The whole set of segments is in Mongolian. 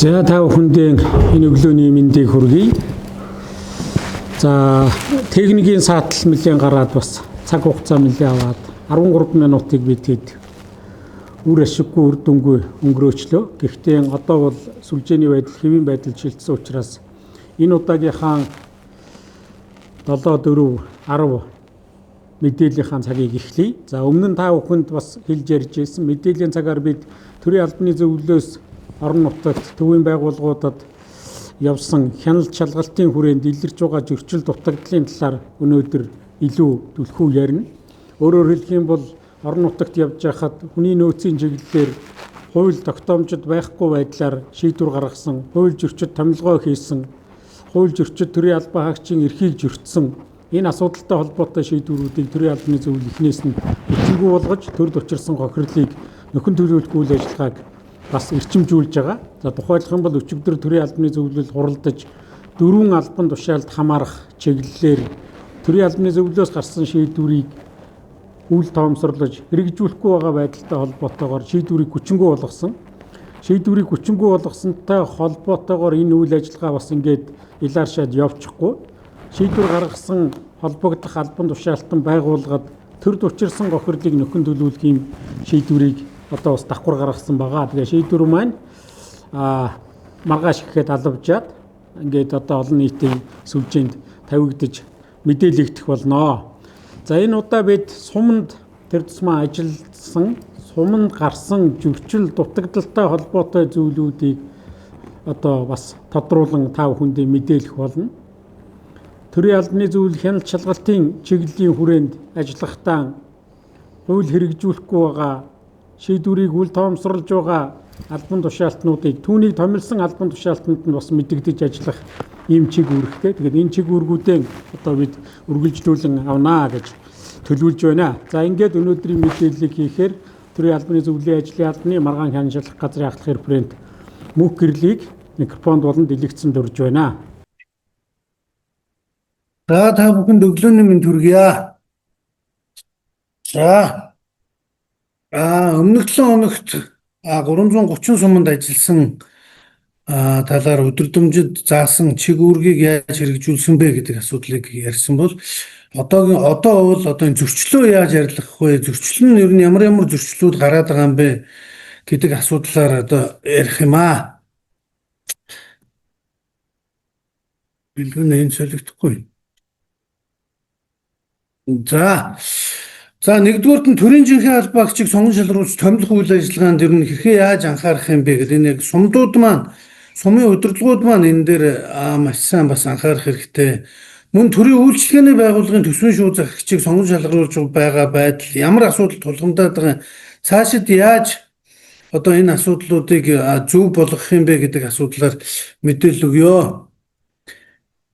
За та бүхэндээ энэ өглөөний мэндийг хүргэе. За техникийн саатал нэлээд гараад бас цаг хугацаа нэлээд аваад 13 минутыг бид хэд үр ашиггүй үр дүнгүй өнгөрөөчлөө. Гэхдээ одоо бол сүлжээний байдал, хэвийн байдал шилжсэн учраас энэ удаагийнхаа 7 4 10 мэдээллийнхаа цагийг эхлэе. За өмнө нь та бүхэнд бас хэлж ярьж байсан мэдээллийн цагаар бид төрийн албаны зөвлөлөөс орон нутагт төвийн байгууллагуудад явсан хяналт шалгалтын хүрээнд илэрч байгаа зөрчил дутагдлын талаар өнөөдөр илүү түлхүү ярина. Өөрөөр хэлэх юм бол орон нутагт явж байхад хүний нөөцийн чиглэлээр хууль тогтоомжид байхгүй байдлаар шийдвэр гаргасан, хууль зөрчид томилгоо хийсэн, хууль зөрчид төрийн албан хаагчийн эрхийг зөрчсөн энэ асуудалтай холбоотой шийдвэрүүдийг төрийн албаны зөвлөл эхнээс нь хүчингүй болгож төрд учирсан хохирлыг нөхөн төлөөлөх үйл ажиллагааг бас эрчимжүүлж байгаа. За тухайлах юм бол өчигдөр төрийн албаны зөвлөл хуралдаж дөрвөн албан тушаалд хамаарах чиглэлээр төрийн албаны зөвлөлөөс гарсан шийдвэрийг үл тоомсорлож хэрэгжүүлэхгүй байгаа байдалтай холбоотойгоор шийдвэрийг хүчингүй болгосон. Шийдвэрийг хүчингүй болгосонтой холбоотойгоор энэ үйл ажиллагаа бас ингээд илааршаад явчихгүй. Шийдвэр гаргасан холбогдох албан тушаалтан байгууллагад төрд учирсан гохирлыг нөхөн төлөвлөх юм шийдвэрийг одоо бас давхар гаргасан байгаа. Тэгээ шийдвэр маань маргааш гэхэд алавжаад ингээд одоо олон нийтийн сүлжээнд тавигдаж мэдээлэгдэх болно. За энэ удаа бид суманд тэр тусмаа ажилласан, суманд гарсан зөрчил дутагдaltaй холбоотой зүйлүүдийг одоо бас тодруулан та бүхэндээ мэдээлэх болно. Төрийн албаны зөвлөл хяналт шалгалтын чиглэлийн хүрээнд ажиллахдаа хууль хэрэгжүүлэхгүй байгаа шийдвэрийг үл тоомсорлж байгаа албан тушаалтнуудыг түүнийг томилсон албан тушаалтанд нь бас мэдэгдэж ажиллах ийм чиг үүрэгтэй. Тэгээд энэ чиг үүргүүдээ одоо бид үргэлжлүүлэн авнаа гэж төлөвлөж байна. За ингээд өнөөдрийн мэдээллийг хийхээр төрийн албаны зөвлөлийн ажлын албаны маргаан хяналт шалгах газрын ахлах референт Мөнх гэрлийг микрофонд болон дэлгэцэнд урьж байна. За та бүхэнд өглөөний мэнд хүргье. За өмнөх 7 хоногт 330 суманд ажилласан талаар өдөрдмжид заасан чиг үүргийг яаж хэрэгжүүлсэн бэ гэдэг асуудлыг ярьсан бол одоогийн одоо бол одоо энэ зөрчлөө яаж ярилцах вэ? Зөрчил нь ер нь ямар ямар зөрчлүүд гараад байгаа юм бэ гэдэг асуудлаар одоо ярих юм аа. Бэлгэн энэ солигдохгүй. За. За нэгдүгüүрт нь төрийн жинхэнэ албаагчийг сонгон шалруулж томилох үйл ажиллагаанд ер нь хэрхэн яаж анхаарах юм бэ гэдэг энэ яг сумдууд маань сумын удирдлагууд маань энэ дээр маш сайн бас анхаарах хэрэгтэй. Мөн төрийн үйлчилгээний байгууллагын төсвийн шүүх захирагчийг сонгон шалгаруулж байгаа байдал ямар асуудал тулгамдаад байгаа цаашид яаж одоо энэ асуудлуудыг зөв болгох юм бэ гэдэг асуудлаар мэдээлэл өгье.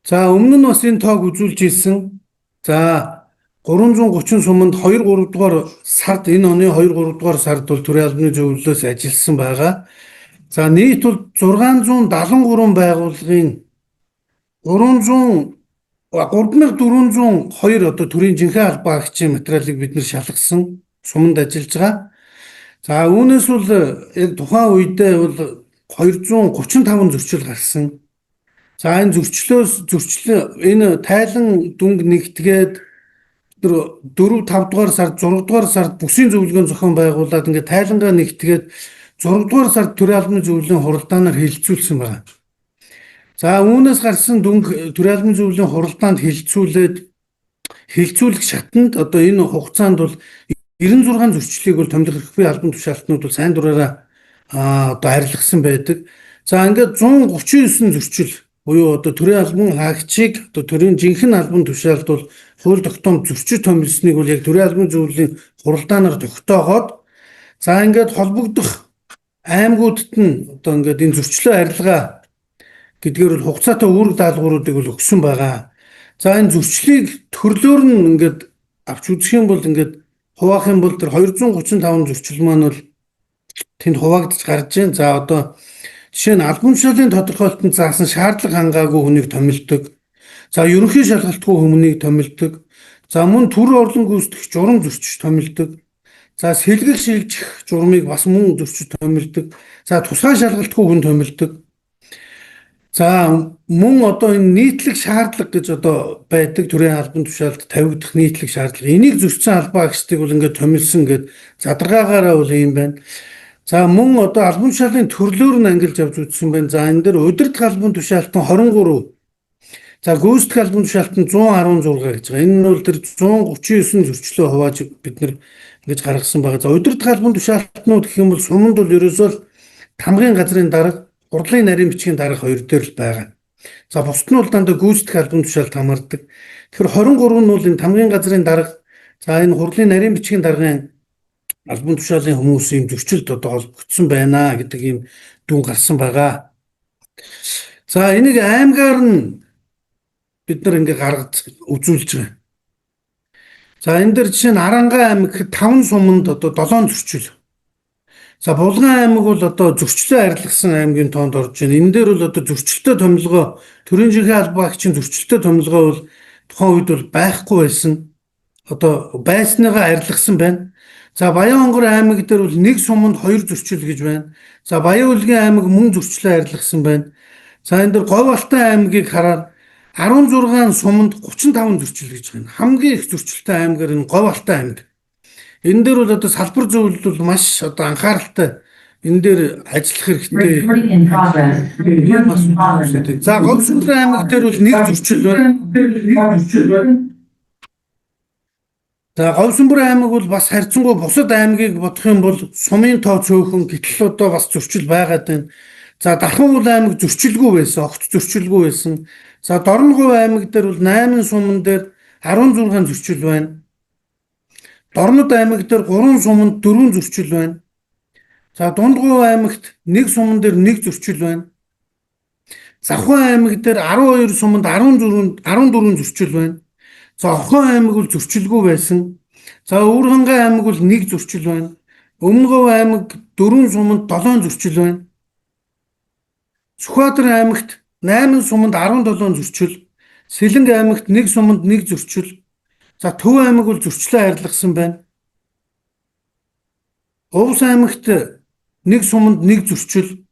За өмнө нь бас энэ тоог үзүүлж ирсэн. За 330 суманд 2 3 дугаар сард энэ оны 2 3 дугаар сард бол төрийн албаны зөвлөлөөс ажилласан байгаа. За нийт бол 673 байгууллагын 3402 одоо төрийн жинхэнэ албан хаагчийн материалыг бид нэр шалгасан, суманд ажиллаж байгаа. За үүнээс бол яг тухайн үедээ бол 235 зөрчил гарсан. За энэ зөрчлөөс зөрчил энэ тайлан дүнг нэгтгээд 4 5 дугаар сард 6 дугаар сард бүсийн зөвлөгөөн зохион байгуулад ингээд тайлангаа нэгтгээд 6 дугаар сард төрийн албаны зөвлөлийн хуралдаанаар хэлэлцүүлсэн байна. За үүнээс гарсан дүнг төрийн албаны зөвлөлийн хуралдаанд хэлэлцүүлээд хэлэлцүүлэх шатанд одоо энэ хугацаанд бол 96 зөрчлийг бол томилох эрхгүй албан тушаалтнууд бол сайн дураараа одоо арилгасан байдаг. За ингээд 139 зөрчил буюу одоо төрийн албан хаагчийг одоо төрийн жинхэнэ албан тушаалд бол хууль тогтоомж зөрчиж томилсныг бол яг төрийн албан зөвлөлийн хуралдаанаар тогтоогоод за ингээд холбогдох аймагуудад нь одоо ингээд энэ зөрчлөө арилгаа гэдгээр бол хугацаатай үүрэг даалгавруудыг бол өгсөн байгаа. За энэ зөрчлийг төрлөөр нь ингээд авч үзэх юм бол ингээд хуваах юм бол тэр 235 зөрчил маань бол тэнд хуваагдаж гарч байна. За одоо жишээ нь албан тушаалын тодорхойлолтод заасан шаардлага хангаагүй хүнийг томилдог. За ерөнхий шалгалтгүй хүмүүнийг томилдог. За мөн төр орлон гүйцэтгэх журам зөрчиж томилдог. За сэлгэл шилжих журмыг бас мөн зөрчиж томилдог. За тусгай шалгалтгүй хүн томилдог. За, мөн одоо энэ нийтлэг шаардлага гэж одоо байдаг төрийн албан тушаалд тавигдах нийтлэг шаардлага. Энийг зөрчсөн албан агчдыг бол ингээд томилсон гээд задаргаагаараа бол ийм байна. За, мөн одоо албан тушаалын төрлөөр нь ангилж авч үзсэн байна. За, энэ дээр удирдах албан тушаалт нь 23. За, гүйцэтгэх албан тушаалт нь 116 гэж байгаа. Энэ нь бол тэр 139 зөрчлөө хувааж бид нэр ингэж гаргасан байгаа. За, удирдах албан тушаалтнууд гэх юм бол суманд бол ерөөсөө л тамгын газрын дарга, хурлын нарийн бичгийн дарга хоёр дээр л байгаа. За, бусд нь бол дандаа гүйцэтгэх албан тушаалд хамаардаг. Тэгэхээр 23 нь бол энэ тамгын газрын дарга, за энэ хурлын нарийн бичгийн даргын албан тушаалын хүмүүс ийм зөрчилд одоо холбогдсон байна гэдэг ийм дүн гарсан байгаа. За, энийг аймгаар нь бид нар ингээ гаргаж үзүүлж байгаа. За, энэ дээр жишээ нь Арангаа аймаг 5 суманд одоо 7 зөрчил. За, Булган аймаг бол одоо зөрчлөө арилгасан аймгийн тоонд орж байна. Энэ дээр бол одоо зөрчилтэй томилгоо, төрийн жинхэнэ албан агчийн зөрчилтэй томилгоо бол тухайн үед бол байхгүй байсан. Одоо байсныгаа арилгасан байна. За, Баян-Хонгор аймаг дээр бол нэг суманд 2 зөрчил гэж байна. За, Баян-Улгийн аймаг мөн зөрчлөө арилгасан байна. За, энэ дээр Говь-Алтай аймгийг хараад 16 суманд 35 зөрчил гэж байна. Хамгийн их зөрчилтэй аймгаар энэ Говь-Алтай аймаг. Энэ дээр бол одоо салбар зөвлөл бол маш одоо анхааралтай энэ дээр ажиллах хэрэгтэй. Recording in progress. Ийм асуудал. За, Говь-Сүндрэн аймаг дээр бол нэг зөрчил байна. Нэг зөрчил байна. За, Говьсүмбэр аймаг бол бас харьцангуй бусад аймгийг бодох юм бол сумын тоо цөөхөн, гэтэл одоо бас зөрчил байгаад байна. За, Дархангуул аймаг зөрчилгүй байсан, огт зөрчилгүй байсан. За, Дорноговь аймаг дээр бол 8 суман дээр 16 зөрчил байна. Дорнод аймаг дээр 3 суманд 4 зөрчил байна. За, Дундговь аймагт 1 суман дээр 1 зөрчил байна. Завхан аймаг дээр 12 суманд 14 зөрчил байна. За, Орхон аймаг бол зөрчилгүй байсан. За, Өвөрхангай аймаг бол 1 зөрчил байна. Өмнөговь аймаг 4 суманд 7 зөрчил байна. Сүхбаатар аймагт 8 суманд 17 зөрчил. Сэлэнг аймагт 1 суманд 1 зөрчил. За, Төв аймаг бол зөрчлөө арилгасан байна. Увс аймагт 1 суманд 1 зөрчил.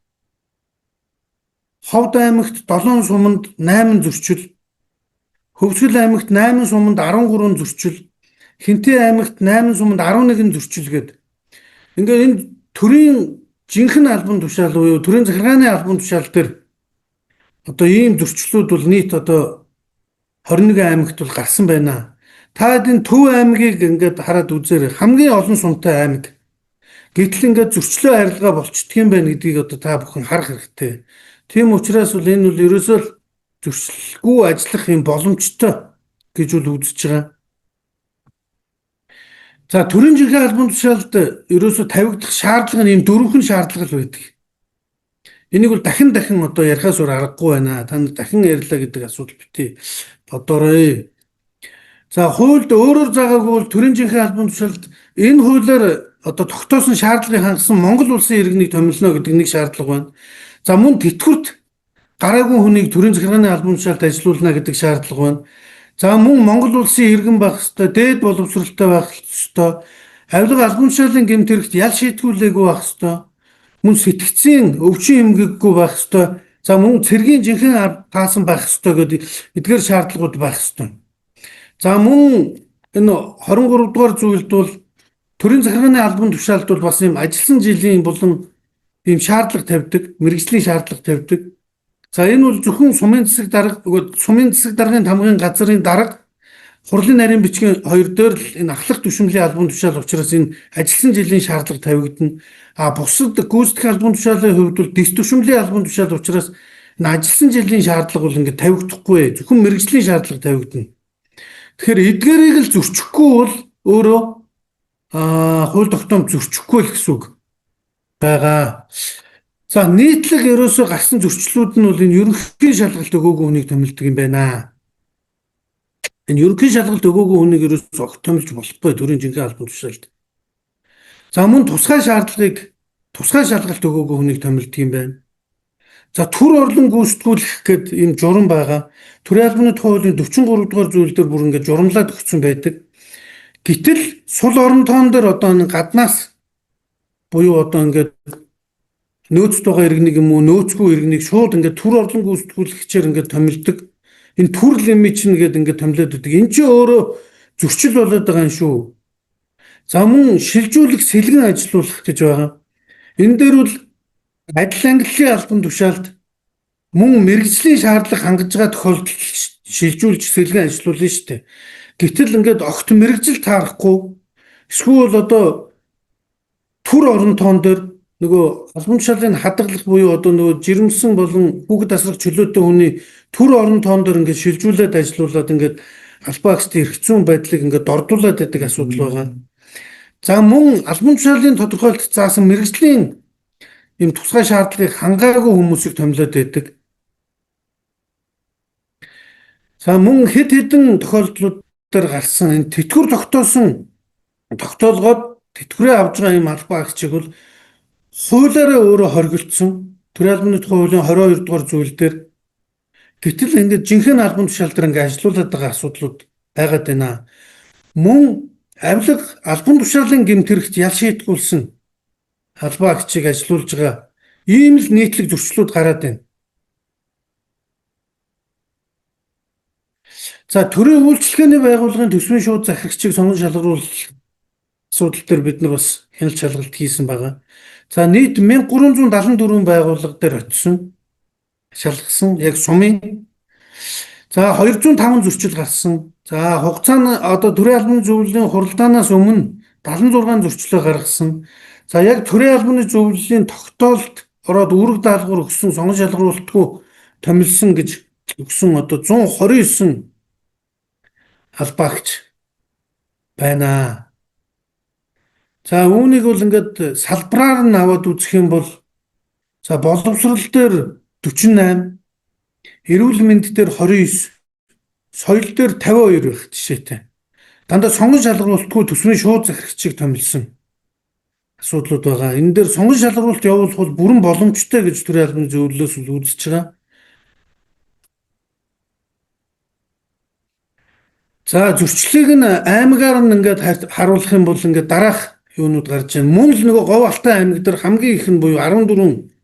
Ховд аймагт 7 суманд 8 зөрчил. Хөвсгөл аймагт 8 суманд 13 зөрчил. Хэнтэй аймагт 8 суманд 11 зөрчил гээд. Ингээд энэ төрийн жинхэнэ албан тушаал буюу төрийн захиргааны албан тушаал дээр одоо ийм зөрчлүүд бол нийт одоо 21 аймагт бол гарсан байна. Та энэ Төв аймгийг ингээд хараад үзээрэй. Хамгийн олон сумтай аймаг. Гэтэл ингээд зөрчлөө арилгаа болчдөг юм байна гэдгийг одоо та бүхэн харах хэрэгтэй. Тийм учраас бол энэ бол ерөөсөө л зөрчилгүй ажиллах юм боломжтой гэж бол үзэж байгаа. За, төрийн жинхэнэ албан тушаалд ерөөсөө тавигдах шаардлага нь ийм дөрвөн шаардлага л байдаг. Энийг бол дахин дахин одоо ярихаас өөр аргагүй байна. Та нар дахин ярьлаа гэдэг асуудал битгий бодоорой. За, хуульд өөрөөр заагаагүй бол төрийн жинхэнэ албан тушаалд энэ хуулиар одоо тогтоосон шаардлагыг хангасан Монгол улсын иргэнийг томилно гэдэг нэг шаардлага байна. За, мөн тэтгэврт гараагүй хүнийг төрийн захиргааны албан тушаалд ажилуулна гэдэг шаардлага байна. За, мөн Монгол улсын иргэн байх ёстой, дээд боловсролтой байх ёстой, авилга албан тушаалын гэмт хэрэгт ял шийтгүүлээгүй байх ёстой, мөн сэтгцийн өвчин эмгэггүй байх ёстой, за мөн цэргийн жинхэнэ таасан байх ёстой гэдэг эдгээр шаардлагууд байх ёстой. За, мөн энэ 23 дугаар зүйлд бол төрийн захиргааны албан тушаалд бол бас ийм ажилласан жилийн болон ийм шаардлага тавьдаг, мэргэжлийн шаардлага тавьдаг. За, энэ бол зөвхөн сумын засаг дарга, сумын засаг даргын тамгын газрын дарга, хурлын нарийн бичгийн хоёр дээр л энэ ахлах түвшмөлийн албан тушаал учраас энэ ажилласан жилийн шаардлага тавигдана. А бусад гүйцэтгэх албан тушаалын хувьд бол дэс түвшмөлийн албан тушаал учраас энэ ажилласан жилийн шаардлага бол ингээд тавигдахгүй, зөвхөн мэргэжлийн шаардлага тавигдана. Тэгэхээр эдгээрийг л зөрчихгүй бол өөрөө хууль тогтоом зөрчихгүй л гэсэн үг байгаа. За, нийтлэг ерөөсөө гарсан зөрчлүүд нь бол энэ ерөнхий шалгалт өгөөгүй хүнийг томилдог юм байна. Энэ ерөнхий шалгалт өгөөгүй хүнийг ерөөсөө огт томилж болохгүй төрийн жинхэнэ албан тушаалд. За, мөн тусгай шаардлагыг тусгай шалгалт өгөөгүй хүнийг томилдог юм байна. За, төр орлон гүйцэтгүүлэх гээд ийм журам байгаа. Төрийн албаны тухай хуулийн 43 дугаар зүйл дээр бүр ингээд журамлаад өгсөн байдаг. Гэтэл сул орон тоон дээр одоо нэг гаднаас буюу одоо ингээд Нөөцд байгаа иргэнийг юм уу, нөөцгүй иргэнийг шууд ингээд төр орлон гүйцэтгүүлэгчээр ингээд томилдог. Энэ төр лимит чинь гэдэг ингээд томилоод өгдөг. Энэ чинь өөрөө зөрчил болоод байгаа юм шүү. За мөн шилжүүлэх, сэлгэн ажилуулах гэж байгаа. Энэ дээр бол адил ангиллын албан тушаалд мөн мэргэжлийн шаардлага хангаж байгаа тохиолдолд шилжүүлж сэлгэн ажилуулна шүү дээ. Гэтэл ингээд огт мэргэжил таарахгүй эсвэл одоо төр орон тоон дээр нөгөө албан тушаалыг хадгалах буюу одоо нөгөө жирэмсэн болон хүүхэд асрах чөлөөтэй хүний төр орон тоон дээр ингээд шилжүүлээд ажилуулад ингээд албан агчдын эрх зүйн байдлыг ингээд дордуулаад байдаг асуудал байгаа. За мөн албан тушаалын тодорхойлолт заасан мэргэжлийн ийм тусгай шаардлагыг хангаагүй хүмүүсийг томилоод байдаг. За мөн хэд хэдэн тохиолдлууд дээр гарсан энэ тэтгэвэр тогтоосон тогтоолгоод тэтгэврээ авж байгаа ийм албан агчийг бол хуулиараа өөрөө хоригдсон. Төрийн албаны тухай хуулийн 22 дугаар зүйл дээр гэтэл ингээд жинхэнэ албан тушаал дээр ингээд ажилуулад байгаа асуудлууд байгаад байна. Мөн авилга албан тушаалын гэмт хэрэгт ял шийтгүүлсэн албан агчийг ажилуулж байгаа ийм л нийтлэг зөрчлүүд гараад байна. За төрийн үйлчилгээний байгууллагын төсвийн шууд захирагчийг сонгон шалгаруулах асуудал дээр бид нар бас хяналт шалгалт хийсэн байгаа. За нийт 1374 байгууллага дээр очисон, шалгасан яг сумын. За 205 зөрчил гарсан. За хугацаа нь одоо төрийн албаны зөвлөлийн хуралдаанаас өмнө 76 зөрчлөө гаргасан. За яг төрийн албаны зөвлөлийн тогтоолд ороод үүрэг даалгавар өгсөн, сонгон шалгаруулалтгүй томилсон гэж өгсөн одоо 129 албаагч байна. За үүнийг бол ингээд салбараар нь аваад үзэх юм бол за боловсрол дээр 48, эрүүл мэнд дээр 29, соёл дээр 52 байх жишээтэй. Дандаа сонгон шалгаруулалтгүй төсвийн шууд захирагчийг томилсон асуудлууд байгаа. Энэ дээр сонгон шалгаруулалт явуулах бол бүрэн боломжтой гэж төрийн албаны зөвлөлөөс үл үзэж байгаа. За зөрчлийг нь аймгаар нь ингээд харуулах юм бол ингээд дараах юунууд гарч байна. Мөн л нөгөө Говь Алтай аймаг дээр хамгийн их нь буюу 14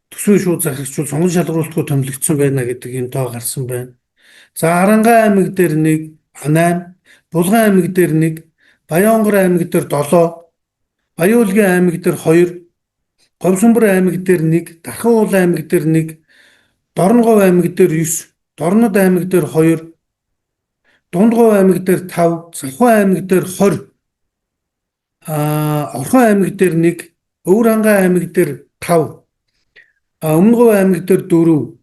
төсвийн шууд захирагч бол сонгон шалгаруулалтгүй томилогдсон байна гэдэг юм тоо гарсан байна. За Аранга аймаг дээр 1, 8, Булган аймаг дээр 1, Баянгор аймаг дээр 7, Баяуулгийн аймаг дээр 2, Говьсүмбэр аймаг дээр 1, Дархан уул аймаг дээр 1, Дорноговь аймаг дээр 9, Дорнод аймаг дээр 2, Дундговь аймаг дээр 5, Завхан аймаг дээр 20, Орхон аймаг дээр 1, Өвөр хангай аймаг дээр 5, Өмнөговь аймаг дээр 4,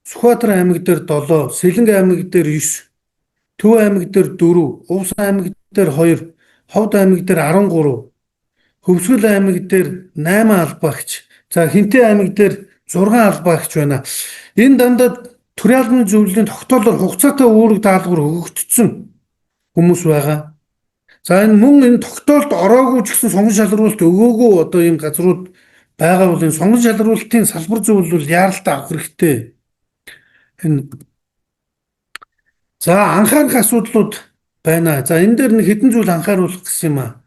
Сүхбаатар аймаг дээр 7, Сэлэнг аймаг дээр 9, Төв аймаг дээр 4, Увс аймаг дээр 2, Ховд аймаг дээр 13, Хөвсгөл аймаг дээр 8 албаагч, за Хинтээ аймаг дээр 6 албаагч байна. Энэ дандаа төрийн албаны зөвлөлийн тогтоолоор хугацаатай үүрэг даалгавар өгөгдсөн хүмүүс байгаа. За энэ мөн энэ тогтоолд ороогүй ч гэсэн сонгон шалруулалт өгөөгүй одоо ийм газрууд байгаа бол энэ сонгон шалруулалтын салбар зөвлөл бол яаралтай авах хэрэгтэй. Энэ за анхаарах асуудлууд байна. За энэ дээр нэг хэдэн зүйл анхааруулах гэсэн юм аа.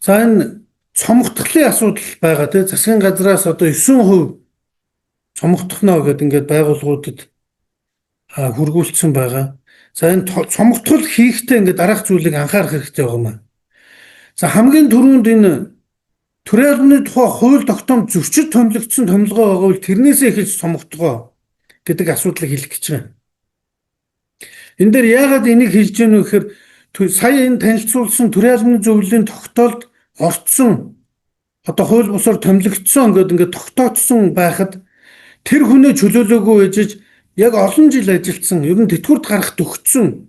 За энэ цомгтголын асуудал байгаа тий засгийн газраас одоо 9% цомгтохно гэдэг ингээд байгууллагуудад хүргүүлсэн байгаа. За энэ цомгтгол хийхдээ ингээд дараах зүйлийг анхаарах хэрэгтэй байгаа юм аа. За хамгийн түрүүнд энэ төрийн албаны тухай хууль тогтоомж зөрчил томилогдсон томилгоо байгаа бол тэрнээсээ эхэлж цомгтгоо гэдэг асуудлыг хэлэх гэж байна. Энэ дээр яагаад энийг хэлж гэнэ вэ гэхээр сая энэ танилцуулсан төрийн албаны зөвлөлийн тогтоолд орцсон одоо хууль бусаар томилогдсон ингээд тогтоогдсон байхад тэр хүнээ чөлөөлөөгүй ээжэж яг олон жил ажилласан, ер нь тэтгэврт гарах төгссөн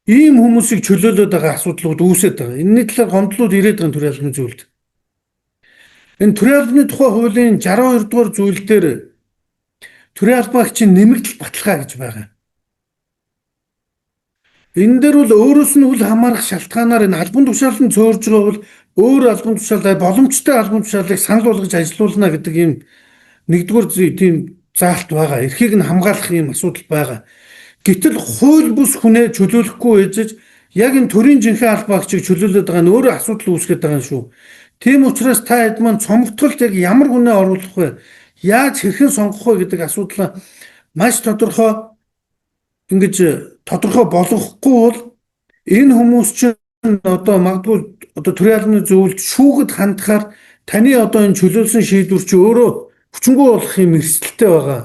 ийм хүмүүсийг чөлөөлөөд байгаа асуудлууд үүсээд байгаа. Энэний талаар гомдлууд ирээд байгаа төрийн албаны зөвлөлд. Энэ төрийн албаны тухай хуулийн 62 дугаар зүйл дээр төрийн албаагчийн нэмэгдэл баталгаа гэж байгаа. Энэ дээр бол өөрөөс нь үл хамаарах шалтгаанаар энэ албан тушаал нь цөөрж байгаа бол өөр албан тушаал боломжтой албан тушаалыг санал болгож ажилуулна гэдэг ийм нэгдүгээр тийм заалт байгаа. Эрхийг нь хамгаалах ийм асуудал байгаа. Гэтэл хууль бус хүнээ чөлөөлөхгүй ээжэж яг энэ төрийн жинхэнэ албаагчийг чөлөөлөд байгаа нь өөрөө асуудал үүсгэж байгаа юм шүү. Тийм учраас та хэд маань цомгтголд яг ямар хүнээ оруулах вэ? Яаж хэрхэн сонгох вэ гэдэг асуудлаа маш тодорхой ингэж тодорхой болгохгүй бол энэ хүмүүс чинь одоо магадгүй одоо төрийн албаны зөвлөлд шүүгэд хандахаар таны одоо энэ чөлөөлсөн шийдвэр чи өөрөө хүчингү болох юм эрсдэлтэй байгаа.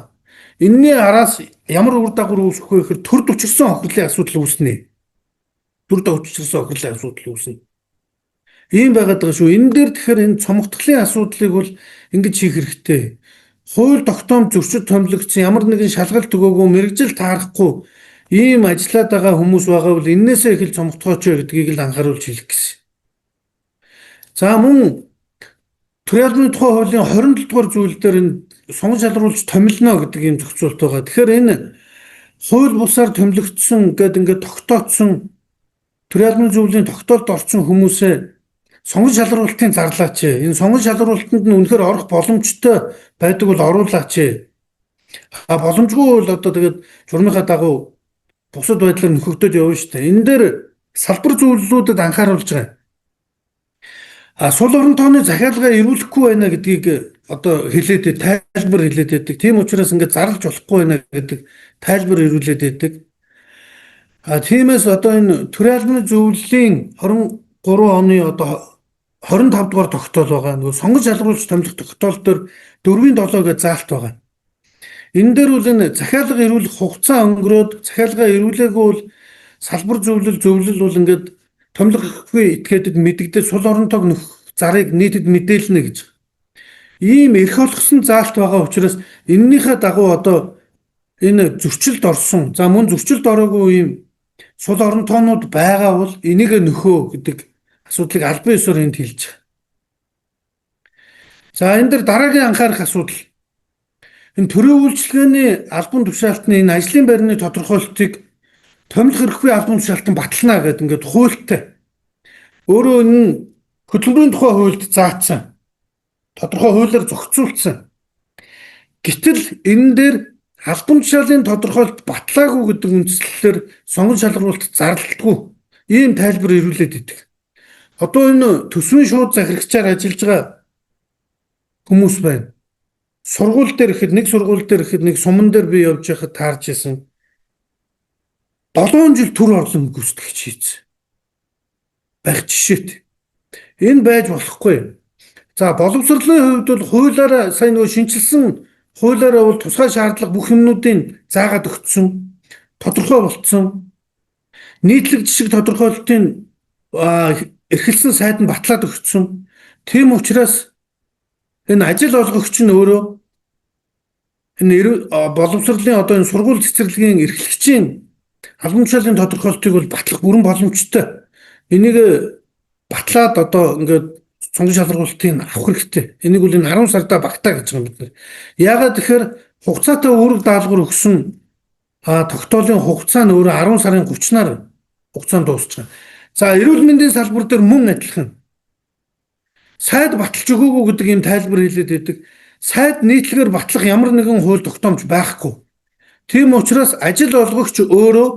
Энийний араас ямар үр дагавар үүсэх вэ гэхээр төрд учирсан хохирлын асуудал үүснэ. Төрд учирсан хохирлын асуудал үүснэ. Ийм байгаад байгаа шүү. Энэ дээр тэгэхээр энэ цомгтголын асуудлыг бол ингэж хийх хэрэгтэй. Хууль тогтоом зөрчил томилогдсон, ямар нэгэн шалгалт өгөөгүй, мэргэжил таарахгүй ийм ажиллаад байгаа хүмүүс байгаа бол энээсээ эхэл цомгтгооч гэдгийг л анхааруулж хэлэх гэсэн. За, мөн төрийн албаны тухай хуулийн 27 дугаар зүйл дээр энэ сонгон шалруулж томилно гэдэг ийм зохицуулт байгаа. Тэгэхээр энэ хууль бусаар томилогдсон гэдэг ингээд тогтооцсон, төрийн албаны зөвлөлийн тогтоолд орсон хүмүүсээ сонгон шалруултын зарлаач. Энэ сонгон шалруултанд нь үнэхээр орох боломжтой байдаг бол оруулаач. А боломжгүй бол одоо тэгээд журмынхаа дагуу бусад байдлаар нөхөгдөд явна шүү дээ. Энэ дээр салбар зөвлөлүүдэд анхааруулж байгаа. А сул орон тооны захиалга эрүүлэхгүй байна гэдгийг одоо хэлээд, тайлбар хэлээд байдаг. Тийм учраас ингээд зарлж болохгүй байна гэдэг тайлбар эрүүлээд байдаг. А тиймээс одоо энэ төрийн албаны зөвлөлийн 23 оны одоо 25 дугаар тогтоол байгаа. Нөгөө сонгон шалруулж томилох тогтоол дээр 4-ийн 7 гэж заалт байгаа. Энэ дээр бол энэ захиалга эрүүлэх хугацаа өнгөрөөд захиалга эрүүлээгүй бол салбар зөвлөл, зөвлөл бол ингээд томилохгүй этгээдэд мэдэгдээд сул оронтойг нөх зарыг нийтэд мэдээлнэ гэж. Ийм эрх олгосон заалт байгаа учраас эннийхээ дагуу одоо энэ зөрчилд орсон, за мөн зөрчилд ороогүй ийм сул оронтоонууд байгаа бол энийг нөхөө гэдэг асуудлыг албан ёсоор энд хэлж байгаа. За, энэ дэр дараагийн анхаарах асуудал. Энэ төрийн үйлчилгээний албан тушаалтны энэ ажлын байрны тодорхойлолтыг томилох эрхгүй албан тушаалтан батална гэдэг ингээд хуультай. Өөрөө энэ хөдөлмөрийн тухай хуульд заасан. Тодорхой хуулиар зохицуулсан. Гэтэл энэ дээр албан тушаалын тодорхойлолт батлаагүй гэдэг үндслэлээр сонгон шалгаруулалт зарлалтгүй ийм тайлбар ирүүлээд идэг. Одоо энэ төсвийн шууд захирагчаар ажиллаж байгаа хүмүүс байна. Сургууль дээр ихэд, нэг сургууль дээр ихэд, нэг суман дээр би явж байхад таарч исэн. 7 жил төр орлон гүйцэтгэгч хийсэн. Байх жишээт. Энэ байж болохгүй. За, боловсролын хувьд бол хуулиараа сайн нөгөө шинэчилсэн хуулиараа бол тусгай шаардлага бүх юмнуудыг заагаад өгсөн. Тодорхой болцсон. Нийтлэг жишг тодорхойлолтын эрхэлсэн сайд нь батлаад өгсөн. Тийм учраас энэ ажил олгогч нь өөрөө энэ боловсролын одоо энэ сургууль цэцэрлэгийн эрхлэгчийн албан тушаалын тодорхойлолтыг бол батлах бүрэн боломжтой. Энийг батлаад одоо ингээд цонгон шалруултыг авах хэрэгтэй. Энийг бол энэ 10 сарда багтаа гэж байгаа юм бид нар. Яагаад тэгэхээр хугацаатай үүрэг даалгавар өгсөн тогтоолын хугацаа нь өөрөө 10 сарын 30-наар хугацаанд дуусч байгаа. За, эрүүл мэндийн салбар дээр мөн адилхан. Сайд баталж өгөөгүй гэдэг ийм тайлбар хэлээд байдаг. Сайд нийтлэгээр батлах ямар нэгэн хууль тогтоомж байхгүй. Тийм учраас ажил олгогч өөрөө,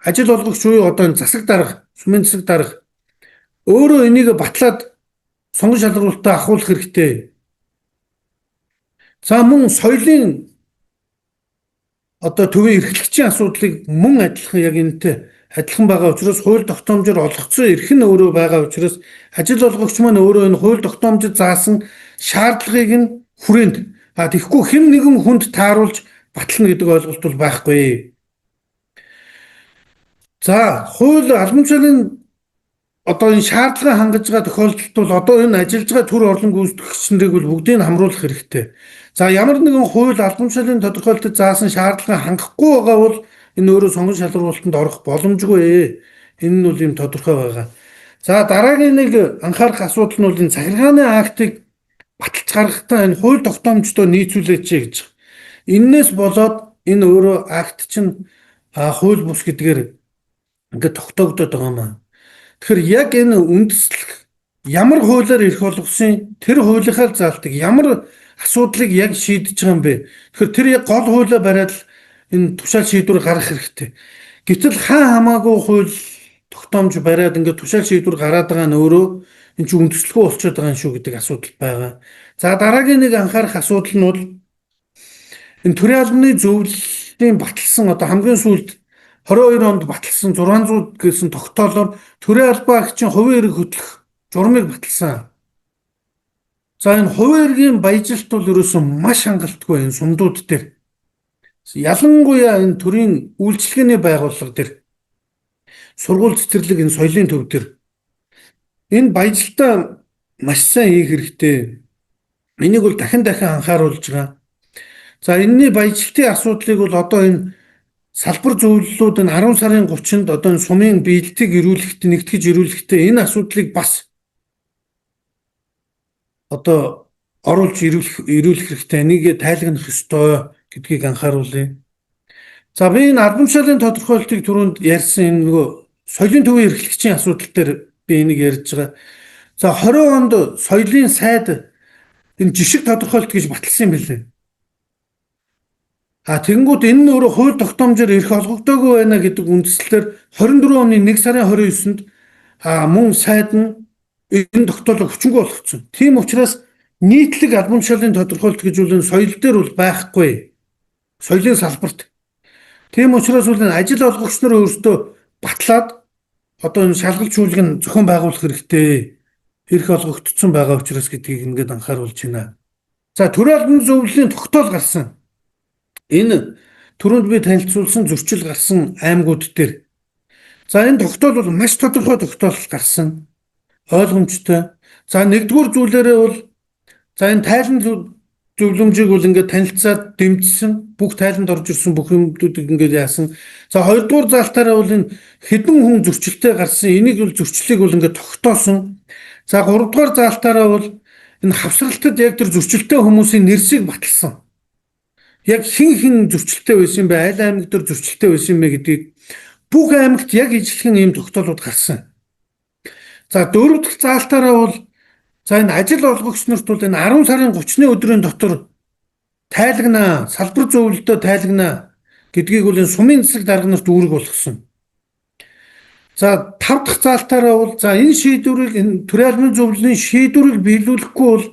ажил олгогч буюу одоо энэ засаг дарга, сумын засаг дарга өөрөө энийг батлаад сонгон шалруултаа ахуулах хэрэгтэй. За, мөн соёлын одоо төвийн эрхлэгчийн асуудлыг мөн адилхан яг энэтэй адилхан байгаа учраас хууль тогтоомжоор олгоцсон эрх нь өөрөө байгаа учраас ажил олгогч маань өөрөө энэ хууль тогтоомжид заасан шаардлагыг нь хүрээнд, а тэгэхгүй хэн нэгэн хүнд тааруулж батална гэдэг ойлголт бол байхгүй. За, хууль албан тушаалын одоо энэ шаардлага хангаж байгаа тохиолдолд бол одоо энэ ажиллаж байгаа төр орлон гүйцэтгэгч нарыг бол бүгдийг нь хамруулах хэрэгтэй. За, ямар нэгэн хууль албан тушаалын тодорхойлолтод заасан шаардлага хангахгүй байгаа бол энэ өөрөө сонгон шалруултанд орох боломжгүй. Энэ нь бол ийм тодорхой байгаа. За, дараагийн нэг анхаарах асуудал нь бол энэ захиргааны актыг баталж гаргахдаа энэ хууль тогтоомжтой нийцүүлээч гэж. Эннээс болоод энэ өөрөө акт чинь хууль бус гэдгээр ингээд тогтоогдоод байгаа юм аа. Тэгэхээр яг энэ үндэслэх ямар хуулиар эрх олгосон, тэр хуулийнхаа заалтыг ямар асуудлыг яг шийдэж байгаа юм бэ? Тэгэхээр тэр яг гол хуулиа бариад л энэ тушаал шийдвэр гаргах хэрэгтэй. Гэтэл хаа хамаагүй хууль тогтоомж бариад ингээд тушаал шийдвэр гараад байгаа нь өөрөө энэ чинь үндэслэхүү болчиход байгаа юм шүү гэдэг асуудал байгаа. За дараагийн нэг анхаарах асуудал нь бол энэ төрийн албаны зөвлөлийн баталсан одоо хамгийн сүүлд 22 онд баталсан 600 гэсэн тогтоолоор төрийн албаа агчийн хувийн эрэг хөтлөх журмыг баталсан. За энэ хувийн эргийн баяжилт бол ерөөсөн маш хангалтгүй энэ сумдууд дээр. Ялангуяа энэ төрийн үйлчилгээний байгууллага дээр сургууль цэцэрлэг энэ соёлын төв дээр энэ баяжилтаа маш сайн хийх хэрэгтэй. Энийг бол дахин дахин анхааруулж байгаа. За энэний баяжилтын асуудлыг бол одоо энэ салбар зөвлөлүүд энэ 10 сарын 30-нд одоо энэ сумын биелэлтийг ирүүлэхдээ нэгтгэж ирүүлэхдээ энэ асуудлыг бас одоо оруулж ирүүлэх хэрэгтэй. Энийг тайлгнах ёстой гэдгийг анхааруулъя. За би энэ албан тушаалын тодорхойлолтыг түрүүнд ярьсан энэ нөгөө соёлын төвийн эрхлэгчийн асуудал дээр би энийг ярьж байгаа. За 20 онд соёлын сайд энэ жишг тодорхойлолт гэж баталсан юм билээ. А тэгэнгүүт энэ нь өөрөө хууль тогтоомжоор эрх олгогдоогүй байна гэдэг үндслээр 24 оны 1 сарын 29-нд мөн сайд нь энэ тогтоолыг хүчингүй болгоцсон. Тийм учраас нийтлэг албан тушаалын тодорхойлолт гэж үл энэ соёл дээр бол байхгүй. Соёлын салбарт. Тийм учраас бол энэ ажил олгогч нар өөрсдөө батлаад одоо энэ шалгалт шүүлэг нь зохион байгуулах хэрэгтэй. Эрх олгогдсон байгаа учраас гэдгийг ингээд анхааруулж байна. За төрийн албаны зөвлөлийн тогтоол гарсан. Энэ түрүүнд би танилцуулсан зөрчил гарсан аймагуд дээр. За энэ тогтоол бол маш тодорхой тогтоол гарсан. Ойлгомжтой. За нэгдүгээр зүйлээрээ бол за энэ тайлан зөвлөмжийг бол ингээд танилцаад дэмжсэн, бүх тайланд орж ирсэн бүх юмнуудыг ингээд яасан. За хоёрдугаар заалтаараа бол энэ хэдэн хүн зөрчилтэй гарсан, энийг бол зөрчлийг бол ингээд тогтоосон. За гуравдугаар заалтаараа бол энэ хавсралтад яг тэр зөрчилтэй хүмүүсийн нэрсийг баталсан. Яг хэн хэн зөрчилтэй байсан бэ, аль аймаг дээр зөрчилтэй байсан бэ гэдгийг бүх аймагт яг ижилхэн ийм тогтоолууд гарсан. За дөрөв дэх заалтаараа бол за энэ ажил олгогч нарт бол энэ 10 сарын 30-ны өдрийн дотор тайлагнаа, салбар зөвлөлдөө тайлагнаа гэдгийг бол энэ сумын засаг дарга нарт үүрэг болгосон. За тав дахь заалтаараа бол за энэ шийдвэрийг энэ төрийн албаны зөвлөлийн шийдвэрийг биелүүлэхгүй бол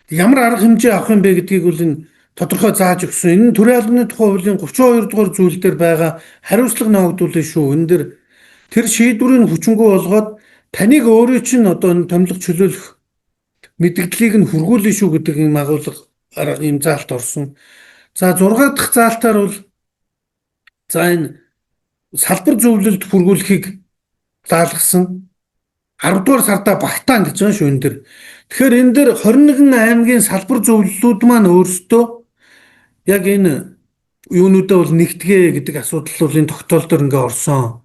ямар арга хэмжээ авах юм бэ гэдгийг бол энэ тодорхой зааж өгсөн. Энэ нь төрийн албаны тухай хуулийн 32 дугаар зүйл дээр байгаа хариуцлага ноогдуулна шүү. Энэ дээр тэр шийдвэрийг хүчингүй болгоод таныг өөрөө чинь одоо энэ томилго чөлөөлөх мэдэгдлийг нь хүргүүлнэ шүү гэдэг юм агуулга ийм заалт орсон. За 6 дахь заалтаар бол за энэ салбар зөвлөлд хүргүүлэхийг даалгасан. 10 дугаар сарда багтаан гэж байгаа шүү энэ дэр. Тэгэхээр энэ дэр 21 аймгийн салбар зөвлөлүүд маань өөрсдөө яг энэ юунуудаа бол нэгтгээ гэдэг асуудал бол энэ тогтоол дор ингээ орсон.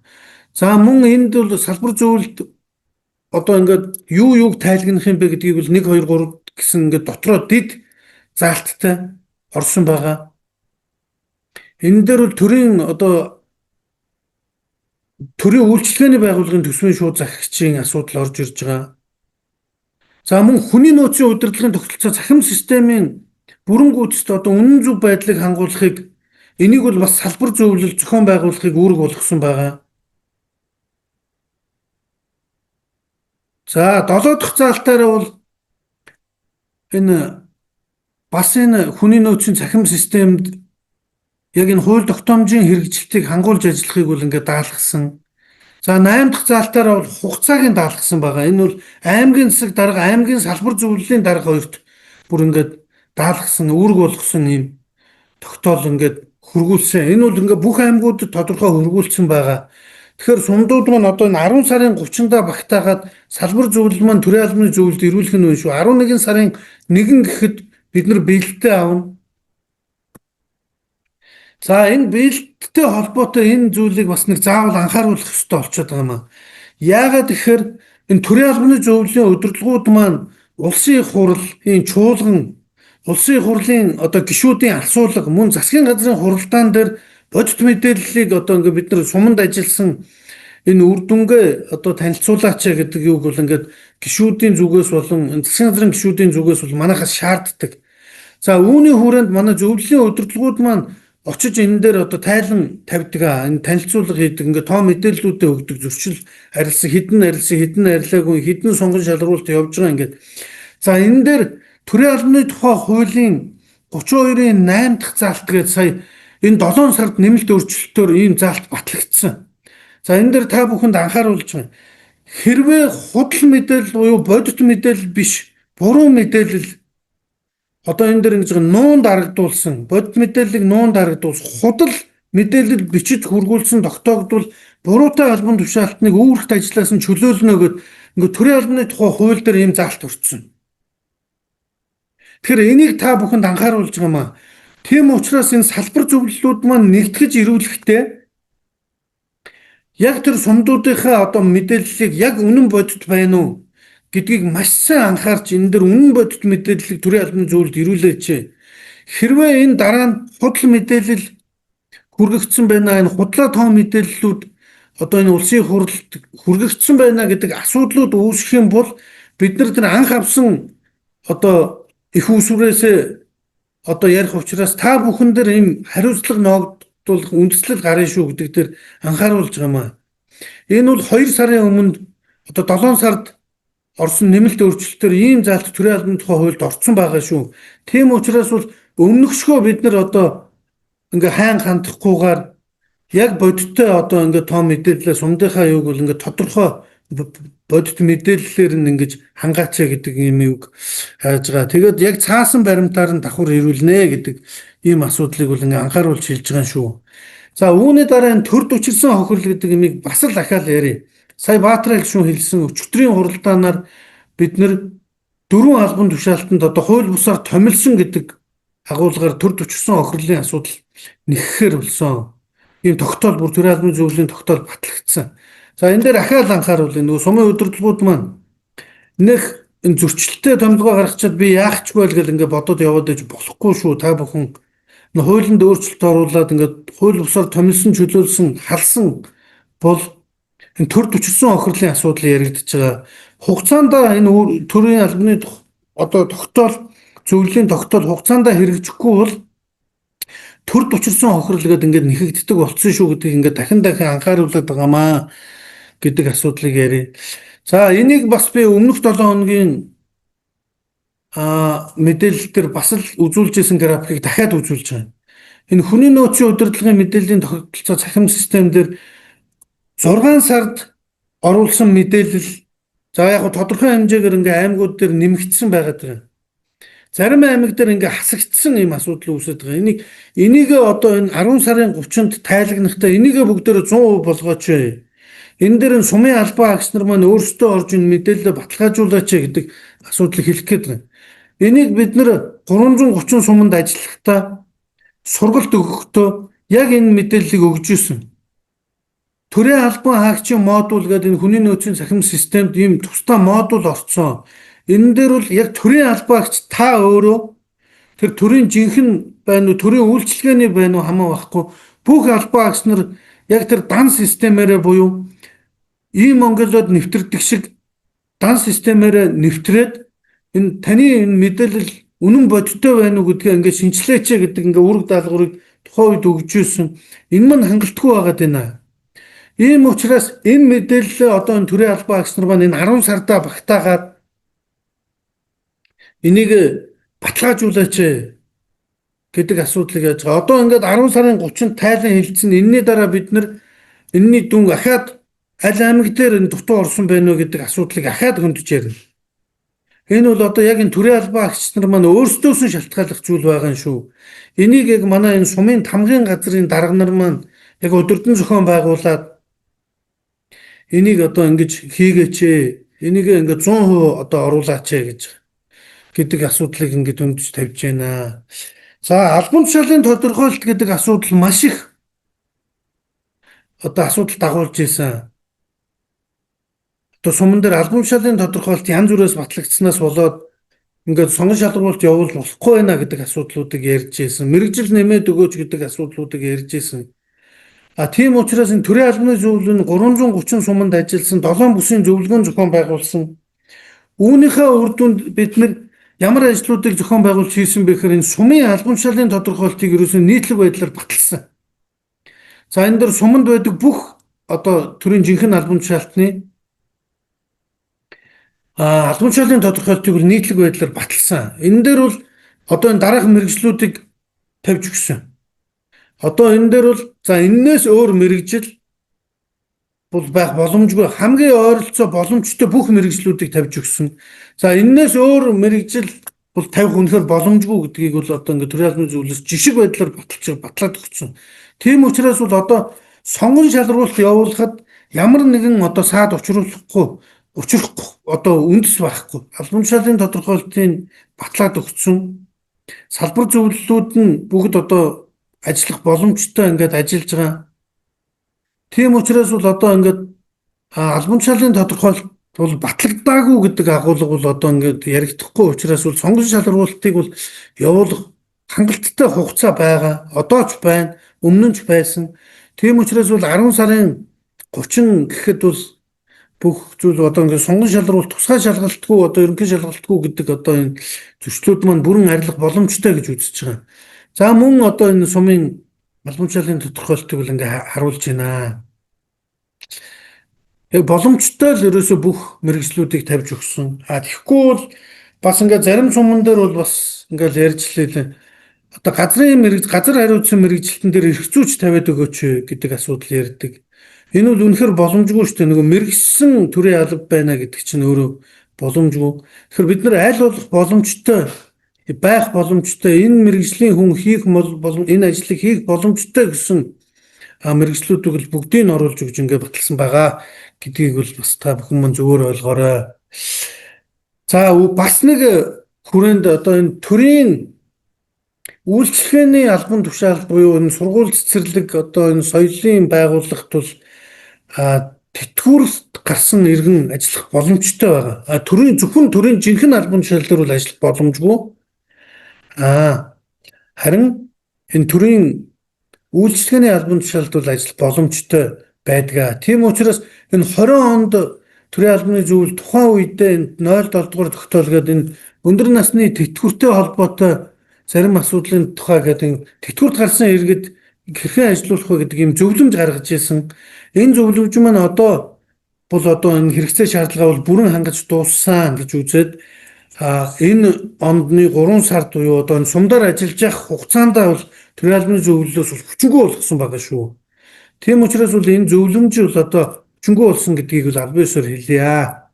За мөн энд бол салбар зөвлөлд одоо ингээд юу юуг тайлгнах юм бэ гэдгийг бол 1 2 3 гэсэн ингээд дотроо дид заалттай орсон байгаа. Энэ дээр бол төрийн одоо төрийн үйлчилгээний байгууллагын төсвийн шууд захирагчийн асуудал орж ирж байгаа. За мөн хүний нөөцийн удирдлагын тогтолцоо цахим системийн бүрэн гүйцэд одоо үнэн зөв байдлыг хангуулахыг энийг бол бас салбар зөвлөл зохион байгуулахыг үүрэг болгосон байгаа. За 7 дахь заалтаараа бол энэ бас энэ хүний нөөцийн цахим системд яг энэ хууль тогтоомжийн хэрэгжилтийг хангуулж ажиллахыг бол ингээд даалгасан. За 8 дахь заалтаараа бол хугацааг нь даалгасан байгаа. Энэ бол аймгийн засаг дарга, аймгийн салбар зөвлөлийн дарга хоёрт бүр ингээд даалгасан, үүрэг болгосон ийм тогтоол ингээд хөргүүлсэн. Энэ бол ингээд бүх аймагуудад тодорхой хөргүүлсэн байгаа. Тэгэхээр сумдууд маань одоо энэ 10 сарын 30-нда багтаагаад салбар зөвлөл маань төрийн албаны зөвлөлд ирүүлэх нь үн шүү. 11 сарын 1 гэхэд бид нар бэлтээ авна. За энэ бэлттэй холбоотой энэ зүйлийг бас нэг заавал анхааруулах хэрэгтэй болчиход байгаа юм аа. Яагаад гэхээр энэ төрийн албаны зөвлөлийн удирдлагууд маань улсын хурлын чуулган, улсын хурлын одоо гишүүдийн асуулга, мөн засгийн газрын хуралдаан дээр бодит мэдээллийг одоо ингээд бид нар суманд ажилласан энэ үр дүнгээ одоо танилцуулаач гэдэг юуг бол ингээд гишүүдийн зүгээс болон засгийн газрын гишүүдийн зүгээс бол манайхаас шаарддаг. За үүний хүрээнд манай зөвлөлийн удирдлагууд маань Очиж энэ дээр одоо тайлан тавьдаг, энэ танилцуулга хийдэг, ингээ тоо мэдээллүүдээ өгдөг зөрчил арилсан, хэдэн арилсан, хэдэн арилаагүй, хэдэн сонгон шалгаруулалт явж байгаа ингээд. За энэ дээр төрийн албаны тухай хуулийн 32-ын 8 дахь заалт гээд сая энэ 7 сард нэмэлт өөрчлөлтөөр ийм заалт батлагдсан. За энэ дээр та бүхэнд анхааруулж байна. Хэрвээ худал мэдээлэл буюу бодит мэдээлэл биш, буруу мэдээлэл одоо энэ дээр ингэж нуун дарагдуулсан, бодит мэдээллийг нуун дарагдуулсан, худал мэдээлэл бичиж хүргүүлсэн тогтоогдвол буруутай албан тушаалтныг үүрэгт ажлаас нь чөлөөлнө гэд ингээ төрийн албаны тухай хууль дээр ийм заалт өртсөн. Тэгэхээр энийг та бүхэнд анхааруулж байгаа маа. Тийм учраас энэ салбар зөвлөлүүд маань нэгтгэж ирүүлэхдээ яг тэр сумдуудынхаа одоо мэдээллийг яг үнэн бодит байна уу гэдгийг маш сайн анхаарч энэ дэр үнэн бодит мэдээллийг төрийн албаны зөвлөлд ирүүлээч. Хэрвээ энэ дараа нь худал мэдээлэл хүргэгдсэн байна, энэ худлаа тоо мэдээллүүд одоо энэ улсын хурлд хүргэгдсэн байна гэдэг асуудлууд үүсэх юм бол бид нар тэр анх авсан одоо их усүрээсээ одоо ярих учраас та бүхэн дээр ийм хариуцлага ноогдуулах үндэслэл гарын шүү гэдэг дээр анхааруулж байгаа маа. Энэ бол 2 сарын өмнө одоо 7 сард орсон нэмэлт өөрчлөлтөөр ийм заалт төрийн албаны тухай хуульд орцсон байгаа шүү. Тийм учраас бол өмнөхшгөө бид нар одоо ингээ сайн хандахгүйгээр яг бодиттой одоо ингээ тоо мэдээлэлээ сумдынхаа юуг бол ингээ тодорхой бодит мэдээллээр нь ингэж хангаач гэдэг юм юг хайж байгаа. Тэгээд яг цаасан баримтаар нь давхар ирүүлнэ гэдэг ийм асуудлыг бол ингээ анхааруулж хэлж байгаа шүү. За үүний дараа энэ төрд учирсан хохирол гэдэг юмыг бас л ахаал ярив. Сая Баатар гишүүн хэлсэн өчигдрийн хуралдаанаар бид нэр дөрвөн албан тушаалтанд одоо хууль бусаар томилсон гэдэг агуулгаар төрд учирсан хохирлын асуудал нэхэхээр болсон. Ийм тогтоол бүр төрийн албаны зөвлөлийн тогтоол батлагдсан. За энэ дээр ахаал анхааруул нөгөө сумын удирдлагууд маань нэх энэ зөрчилтэй томилгоо гаргачаад би яах ч вэ гэл ингээ бодоод яваад иж болохгүй шүү. Та бүхэн хуулинд өөрчлөлт оруулаад ингээд хууль бусаар томилсон, чөлөөлсөн, халсан бол энэ төрд учирсан хохирлын асуудал яригдж байгаа. Хугацаанд энэ төрийн албаны одоо тогтоол зөвлөлийн тогтоол хугацаанд хэрэгжихгүй бол төрд учирсан хохирол гэдэг ингээд нэхэгддэг болсон шүү гэдгийг ингээд дахин дахин анхааруулад байгаамаа гэдэг асуудлыг ярив. За энийг бас би өмнөх 7 хоногийн мэдээлэл дээр бас л үзүүлж исэн графикийг дахиад үзүүлж байгаа. Энэ хүний нөөцийн удирдлагын мэдээллийн тогтолцоо цахим систем дээр 6 сард оруулсан мэдээлэл за яг тодорхой хэмжээгээр ингээ аймагуд дээр нэмэгдсэн байгаад байгаа. Зарим аймаг дээр ингээ хасагдсан ийм асуудал үүсэж байгаа. Энийг одоо энэ 10 сарын 30-нд тайлагнахтаа энийгээ бүгдээрээ 100% болгооч. Энэ дээр нь сумын албан агч нар маань өөрсдөө орж энэ мэдээлэлээ баталгаажуулаач гэдэг асуудлыг хэлэх гээд байна. Энийг бид нэр 330 суманд ажиллахдаа сургалт өгөхдөө яг энэ мэдээллийг өгж исэн. Төрийн албан хаагчийн модуль гэдэг энэ хүний нөөцийн цахим системд ийм тусдаа модуль орцсон. Энэ дээр бол яг төрийн албан агч та өөрөө тэр төрийн жинхэнэ байна уу, төрийн үйлчилгээний байна уу хамаа байхгүй бүх албан агч нар яг тэр дан системээрээ буюу ийм Монголод нэвтэрдэг шиг дан системээрээ нэвтрээд энэ таны энэ мэдээлэл үнэн бодиттой байна уу гэдгээ ингээд шинжилээч гэдэг ингээ үүрэг даалгаврыг тухайн үед өгч ирсэн. Энэ мань хангалтгүй байгаад байна. Ийм учраас энэ мэдээлэлээ одоо энэ төрийн албан агч нар маань энэ 10 сардаа багтаагаад энийг баталгаажуулаач гэдэг асуудлыг яаж байгаа. Одоо ингээд 10 сарын 30-нд тайлан хэлсэн. Энэний дараа бид нар энэний дүн ахаад аль аймаг дээр энэ дутуу орсон байна уу гэдэг асуудлыг ахаад хөндөж ярина. Энэ бол одоо яг энэ төрийн албан агч нар маань өөрсдөөс нь шалтгааллах зүйл байгаа юм шүү. Энийг яг манай энэ сумын тамгын газрын дарга нар маань яг удирдан зохион байгуулад энийг одоо ингэж хийгээч, энийг ингээд 100% одоо оруулаач гэж гэдэг асуудлыг ингээд өндөж тавьж байна. За албан тушаалын тодорхойлолт гэдэг асуудал маш их одоо асуудал дагуулж исэн. Одоо суман дээр албан тушаалын тодорхойлолт янз бүрээс батлагдсанаас болоод ингээд сонгон шалгаруулалт явуулж болохгүй байна гэдэг асуудлуудыг ярьж исэн. Мэргэжил нэмээд өгөөч гэдэг асуудлуудыг ярьж исэн. А тийм учраас энэ төрийн албаны зөвлөл нь 330 суманд ажилласан 7 бүсийн зөвлөгөөн зохион байгуулсан. Үүнийхээ үр дүнд бид нар Ямар ажлуудыг зохион байгуулж хийсэн бэ гэхээр энэ сумын албан тушаалын тодорхойлтыг ерөөсөө нийтлэг байдлаар баталсан. За энэ дээр суманд байдаг бүх одоо төрийн жинхэнэ албан тушаалтны албан тушаалын тодорхойлтыг бол нийтлэг байдлаар баталсан. Энэ дээр бол одоо энэ дараах мэргэжлүүдийг тавьж өгсөн. Одоо энэ дээр бол за энээс өөр мэргэжил бол байх боломжгүй, хамгийн ойролцоо боломжтой бүх мэргэжлүүдийг тавьж өгсөн. За энээс өөр мэргэжил бол тавих үнэхээр боломжгүй гэдгийг бол одоо ингээд төрийн албаны зөвлөлөөс жишг байдлаар баталж батлаад өгсөн. Тийм учраас бол одоо сонгон шалруулалт явуулахад ямар нэгэн одоо саад учруулахгүй, учрахгүй одоо үндэс байхгүй. Албан тушаалын тодорхойлтын батлаад өгсөн. Салбар зөвлөлүүд нь бүгд одоо ажиллах боломжтой ингээд ажиллаж байгаа. Тийм учраас бол одоо ингээд албан тушаалын тодорхойлолт бол батлагдаагүй гэдэг агуулга бол одоо ингээд яригдахгүй учраас бол сонгон шалруулалтыг бол явуулах хангалттай хугацаа байгаа. Одоо ч байна, өмнө нь ч байсан. Тийм учраас бол 10 сарын 30 гэхэд бол бүх зүйл одоо ингээд сонгон шалруулалт тусгай шалгалтгүй, одоо ерөнхий шалгалтгүй гэдэг одоо энэ зөрчлүүд маань бүрэн арилах боломжтой гэж үзэж байгаа. За мөн одоо энэ сумын албан тушаалын тодорхойлтыг бол ингээ харуулж байна. Яг боломжтой л ерөөсө бүх мэргэжлүүдийг тавьж өгсөн. А тэгэхгүй бол бас ингээ зарим суман дээр бол бас ингээл ярьж лээ. Одоо газрын мэрэгж, газар хариуцсан мэргэжилтэн дээр эрх зүйч тавиад өгөөч гэдэг асуудал ярьдаг. Энэ бол үнэхээр боломжгүй шүү дээ. Нөгөө мэргэжсэн төрийн алба байна гэдэг чинь өөрөө боломжгүй. Тэгэхээр бид нар аль болох боломжтой байх боломжтой, энэ мэргэжлийн хүн хийх болом энэ ажлыг хийх боломжтой гэсэн мэргэжлүүдийг бол бүгдийг нь оруулж өгч ингээ баталсан байгаа гэдгийг бол бас та бүхэн мөн зөвөр ойлгоорой. За бас нэг хүрээнд одоо энэ төрийн үйлчилгээний албан тушаал буюу энэ сургууль цэцэрлэг, одоо энэ соёлын байгууллагт бол тэтгэврт гарсан иргэн ажиллах боломжтой байгаа. А төрийн, зөвхөн төрийн жинхэнэ албан тушаал дээр бол ажиллах боломжгүй. Харин энэ төрийн үйлчилгээний албан тушаалд бол ажиллах боломжтой байдаг. Тийм учраас энэ 20 онд төрийн албаны зөвлөл тухайн үедээ энэ 0.7 дугаар тогтоол гэдэг энэ өндөр насны тэтгэвртэй холбоотой зарим асуудлын тухай гэдэг энэ тэтгэврт гарсан иргэд хэрхэн ажиллуулах вэ гэдэг ийм зөвлөмж гаргаж ирсэн. Энэ зөвлөмж маань одоо бол одоо энэ хэрэгцээ шаардлага бол бүрэн хангаж дууссан гэж үзээд энэ ондны 3 сард буюу одоо энэ сумдаар ажиллаж явах хугацаанд бол төрийн албаны зөвлөлөөс бол хүчингүй болгосон байгаа шүү. Тийм учраас бол энэ зөвлөмж бол одоо хүчингүй болсон гэдгийг бол албан ёсоор хэлье.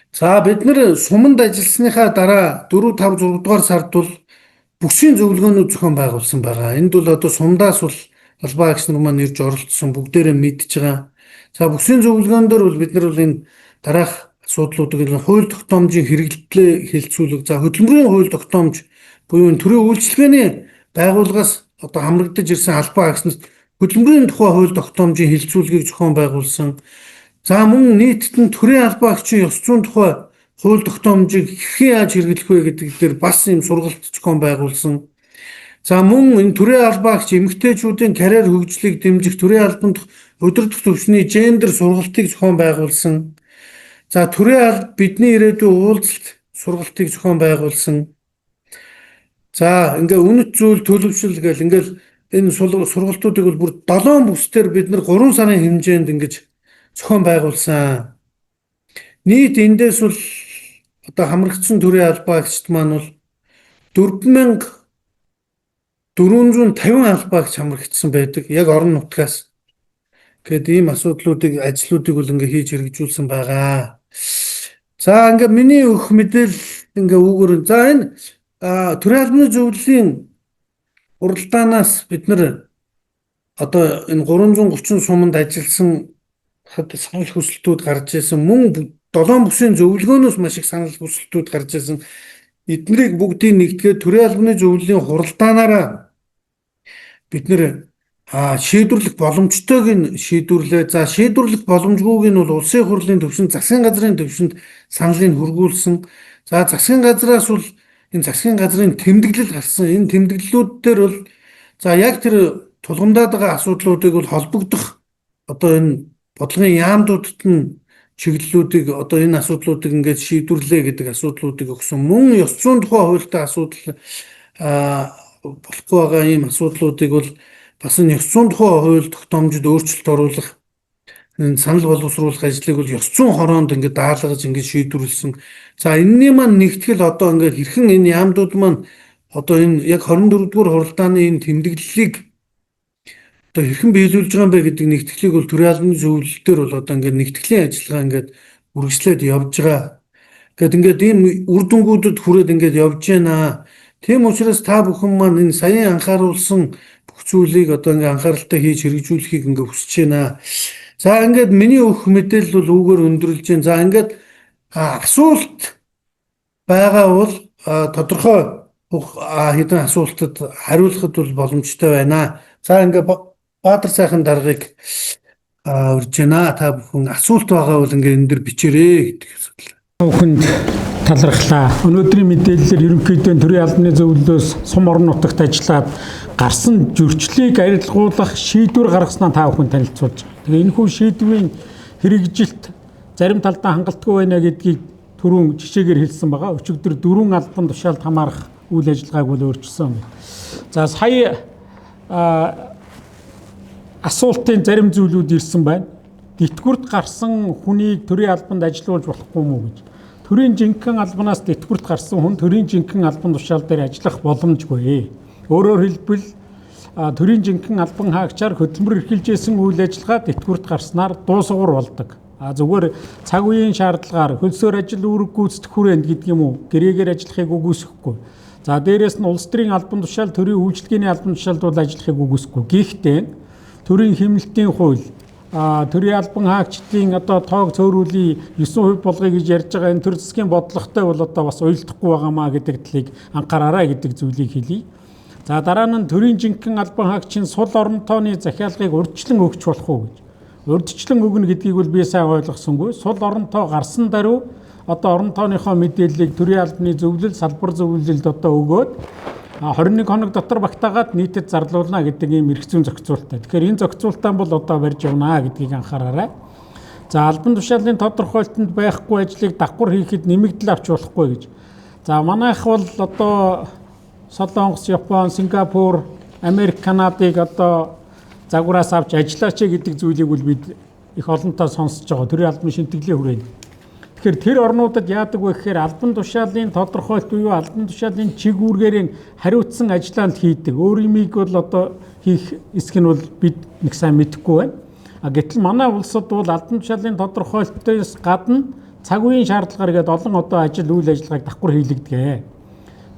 За бид нар суманд ажилласныхаа дараа 4 5 6 дугаар сард бол бүсийн зөвлөгөөнүүд зохион байгуулсан байгаа. Энд бол одоо сумдаас бол албан агч нар маань ирж оролцсон, бүгдээрээ мэдж байгаа. За бүсийн зөвлөгөөн дээр бол бид нар бол энэ дараах асуудлуудыг энэ хууль тогтоомжийн хэрэглэлээ хэлцүүлэг, за хөдөлмөрийн хууль тогтоомж буюу энэ төрийн үйлчилгээний байгууллагаас одоо хамрагдаж ирсэн албан агч нарт хөдөлмөрийн тухай хууль тогтоомжийн хэлцүүлгийг зохион байгуулсан. За мөн нийтэд нь төрийн албан агчийн ёс зүйн тухай хууль тогтоомжийг хэрхэн яаж хэрэглэх вэ гэдэг дээр бас юм сургалт зохион байгуулсан. За мөн энэ төрийн албан агч эмэгтэйчүүдийн карьер хөгжлийг дэмжих төрийн албанд удирдах түвшний гендер сургалтыг зохион байгуулсан. За төрийн алба бидний ирээдүйн уулзалт сургалтыг зохион байгуулсан. За ингээ үнэт зүйл төлөвшил гэл ингээл энэ сургалтуудыг бол бүр 7 бүс дээр бид нар 3 сарын хэмжээнд ингэж зохион байгуулсан. Нийт эндээс бол одоо хамрагдсан төрийн албан агчид маань бол 4450 албан агч хамрагдсан байдаг. Яг орон нутгаас. Гээд ийм асуудлуудыг, ажлуудыг бол ингээ хийж хэрэгжүүлсэн байгаа. За ингээ миний өгөх мэдээлэл ингээ үүгээр, за энэ төрийн албаны зөвлөлийн уралдаанаас бид нар одоо энэ 330 суманд ажилласан санал хүсэлтүүд гарч ирсэн. Мөн долоон бүсийн зөвлөгөөнөөс маш их санал хүсэлтүүд гарч ирсэн. Эднэрийг бүгдийг нэгтгээд төрийн албаны зөвлөлийн хуралдаанаараа бид нэр шийдвэрлэх боломжтойг нь шийдвэрлээ. За шийдвэрлэх боломжгүйг нь бол улсын хурлын төвшөнд, засгийн газрын төвшөнд саналыг хүргүүлсэн. За засгийн газраас бол энэ засгийн газрын тэмдэглэл гарсан. Энэ тэмдэглэлүүд дээр бол за яг тэр тулгамдаад байгаа асуудлуудыг бол холбогдох одоо энэ бодлогын яамдуудад нь чиглэлүүдийг одоо энэ асуудлуудыг ингээд шийдвэрлээ гэдэг асуудлуудыг өгсөн. Мөн ёс зүйн тухай хуультай асуудал болохгүй байгаа ийм асуудлуудыг бол бас энэ ёс зүйн тухай хууль тогтоомжид өөрчлөлт оруулах, энэ санал боловсруулах ажлыг бол ёс зүйн хороонд ингээд даалгаж ингээд шийдвэрлэсэн. За энэний маань нэгтгэл одоо ингээд хэрхэн энэ яамдууд маань одоо энэ яг 24-р хуралдааны энэ тэмдэглэлийг одоо хэрхэн биелүүлж байгаа юм бэ гэдэг нэгтгэлийг бол төрийн албаны зөвлөлтөөр бол одоо ингээд нэгтгэлийн ажиллагаа ингээд үргэлжлээд явж байгаа. Гэт ингээд ийм үр дүнгуудад хүрээд ингээд явж байна. Тийм учраас та бүхэн маань энэ саяын анхааруулсан бүх зүйлийг одоо ингээд анхааралтай хийж хэрэгжүүлэхийг ингээд хүсэж байна. За ингээд миний өгөх мэдээлэл бол үүгээр өндөрлөж байна. За ингээд асуулт байгаа бол тодорхой хэдэн асуултад хариулахад бол боломжтой байна. За ингээд Баатар сайхан даргаыг урьж байна. Та бүхэн асуулт байгаа бол ингээд энэ дэр бичээрэй гэдэг асуудал. Бүхэнд талархлаа. Өнөөдрийн мэдээллээр ерөнхийдөө төрийн албаны зөвлөлөөс сум орон нутагт ажиллаад гарсан зөрчлийг арилгуулах шийдвэр гаргаснаа та бүхэн танилцуулж байгаа. Тэгээ энэхүү шийдвэрийн хэрэгжилт зарим талдаа хангалтгүй байна гэдгийг түрүүн жишээгээр хэлсэн байгаа. Өчигдөр 4 албан тушаалд хамаарах үйл ажиллагааг бол өөрчилсөн. За сая асуултын зарим зүйлүүд ирсэн байна. Тэтгэврт гарсан хүнийг төрийн албанд ажилуулж болохгүй мүү гэж. Төрийн жинхэнэ албанаас тэтгэврт гарсан хүн төрийн жинхэнэ албан тушаал дээр ажиллах боломжгүй. Өөрөөр хэлбэл төрийн жинхэнэ албан хаагчаар хөдөлмөр эрхэлж исэн үйл ажиллагаа тэтгэврт гарснаар дуусгавар болдог. А зүгээр цаг үеийн шаардлагаар хөлсөөр ажил үүрэг гүйцэтгэх хүрээнд гэдэг юм уу гэрээгээр ажиллахыг үгүйсэхгүй. За дээрэс нь улс төрийн албан тушаал төрийн үйлчилгээний албан тушаалд бол ажиллахыг үгүйсэхгүй. Гэхдээ төрийн хэмнэлтийн хууль, төрийн албан хаагчдын одоо тоог цөөрүүлээ 9% болгоё гэж ярьж байгаа энэ төр засгийн бодлоготой бол одоо бас уялдахгүй байгаамаа гэдэг талыг анхаараарай гэдэг зүйлийг хэлье. За дараа нь төрийн жинхэнэ албан хаагчийн сул орон тооны захиалгыг урьдчилан өгч болох уу гэж. Урьдчилан өгнө гэдгийг бол би сайн ойлгосонгүй. Сул орон тоо гарсан даруй одоо орон тооныхоо мэдээллийг төрийн албаны зөвлөл, салбар зөвлөлд одоо өгөөд 21 хоног дотор багтаагаад нийтэд зарлуулна гэдэг ийм эрх зүйн зохицуулттай. Тэгэхээр энэ зохицуултаа бол одоо барьж явна гэдгийг анхаараарай. За албан тушаалын тодорхойлолтод байхгүй ажлыг давхар хийхэд нэмэгдэл авч болохгүй гэж. За манайх бол одоо Солонгос, Япон, Сингапур, Америк, Канадыг одоо загвараас авч ажиллаач гэдэг зүйлийг бол бид их олонтаа сонсож байгаа. Төрийн албаны шинтгэлийн хүрээнд. Тэгэхээр тэр орнуудад яадаг вэ гэхээр албан тушаалын тодорхойлолт буюу албан тушаалын чиг үүргээр хариуцсан ажлаа л хийдэг. Өөр юмыг бол одоо хийх эсэх нь бол бид нэг сайн мэдэхгүй байна. А гэтэл манай улсад бол албан тушаалын тодорхойлолтоос гадна цаг үеийн шаардлагаар гээд олон одоо ажил үйл ажиллагааг давхар хийлэгдэг.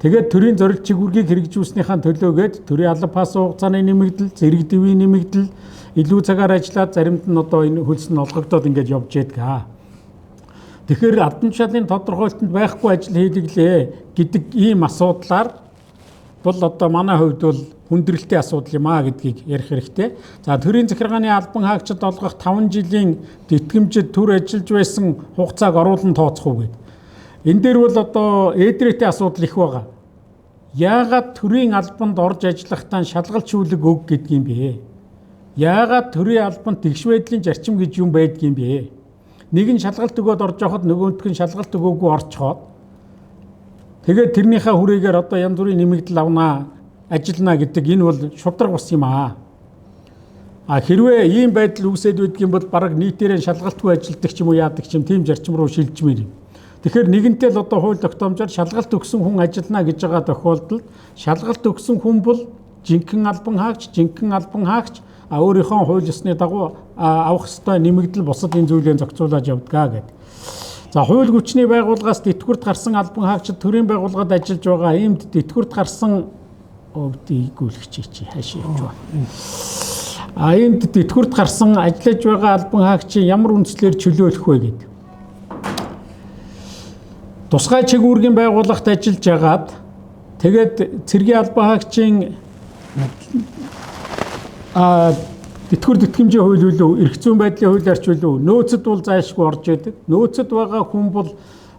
Тэгээд төрийн зорилт чиг үүргийг хэрэгжүүлснийхаа төлөөгөөд төрийн алба пас хугацааны нэмэгдэл, зэрэг дэвийн нэмэгдэл, илүү цагаар ажиллаад заримд нь одоо энэ хөлс нь олгогдоод ингээд явж яадаг. Тэгэхээр албан тушаалын тодорхойлолтод байхгүй ажил хийлгэлээ гэдэг ийм асуудлаар бол одоо манай хувьд бол хүндрэлтэй асуудал юм а гэдгийг ярих хэрэгтэй. За төрийн захиргааны албан хаагчид олгох 5 жилийн тэтгэмжид төр ажиллаж байсан хугацааг оруулан тооцох уу гэд. Энэ дээр бол одоо ээдрээтэй асуудал их байгаа. Яагаад төрийн албанд орж ажиллахдаа шалгалт шүүлэг өг гэдэг юм бэ? Яагаад төрийн албанд тэгш байдлын зарчим гэж юм байдг юм бэ? Нэг нь шалгалт өгөөд орж явахад нөгөөх нь шалгалт өгөөгүй орчхоод тэгээд тэрнийхээ хүрээгээр одоо янз бүрийн нэмэгдэл авнаа, ажиллана гэдэг энэ бол шударга бас юм аа. А хэрвээ ийм байдал үүсээд байдаг юм бол бараг нийтээрээ шалгалтгүй ажилладаг ч юм уу яадаг ч юм тийм зарчим руу шилжмээр юм. Тэгэхээр нэгэнтээ л одоо хууль тогтоомжоор шалгалт өгсөн хүн ажиллана гэж байгаа тохиолдолд шалгалт өгсөн хүн бол жинхэнэ албан хаагч, жинхэнэ албан хаагч өөрийнхөө хууль ёсны дагуу авах ёстой нэмэгдэл бусад энэ зүйлээ зохицуулаад явдгаа гэдэг. За хууль хүчний байгууллагаас тэтгэврт гарсан албан хаагчид төрийн байгууллагад ажиллаж байгаа иймд тэтгэврт гарсан өвдийгүүлэх чи хаашаа явж байна. А иймд тэтгэврт гарсан ажиллаж байгаа албан хаагчийн ямар үндслээр чөлөөлөх вэ гэдэг. Тусгай чиг үүргийн байгууллагт ажиллаж агаад тэгээд цэргийн албан хаагчийн тэтгэвэр тэтгэмжийн хууль үлээ, эрх зүйн байдлын хуулиар ч үлээ, нөөцөд бол зайлшгүй орж идэг. Нөөцөд байгаа хүн бол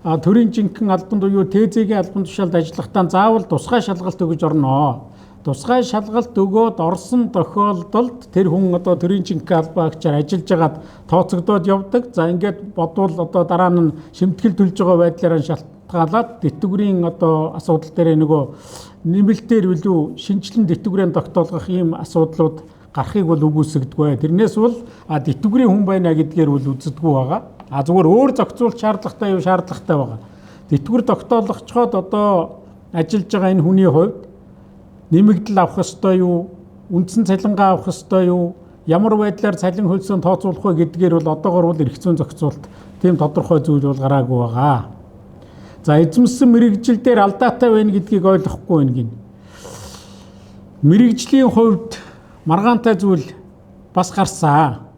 төрийн жинхэнэ албан буюу ТЗ-ийн албан тушаалд ажиллахдаа заавал тусгай шалгалт өгөж орно. Тусгай шалгалт өгөөд орсон тохиолдолд тэр хүн одоо төрийн жинхэнэ албан хаагчаар ажиллаж байгаад тооцогдоод явдаг. За ингээд бодвол одоо дараа нь шимтгэл төлж байгаа байдлаараа шалтгаалаад тэтгэврийн одоо асуудал дээр нөгөө нэмэлтээр илүү шинжилэн тэтгэврийн тогтоолгох ийм асуудлууд гарахыг бол үгүйсгдэггүй. Тэрнээс бол тэтгэврийн хүн байна гэдгээр бол үздэггүй байгаа. А зүгээр өөр зохицуулах шаардлагатай юу шаардлагатай байгаа. Тэтгэвэр тогтоологчход одоо ажиллаж байгаа энэ хүний хувьд нэмэгдэл авах ёстой юу, үндсэн цалингаа авах ёстой юу, ямар байдлаар цалин хөлсөө тооцоолох вэ гэдгээр бол одоогор бол эрх зүйн зохицуулалт тийм тодорхой зүйл бол гараагүй байгаа. За эзэмсэн мэрэгжил дээр алдаатай байна гэдгийг ойлгохгүй байна гин. Мэрэгжлийн хувьд маргаантай зүйл бас гарсан.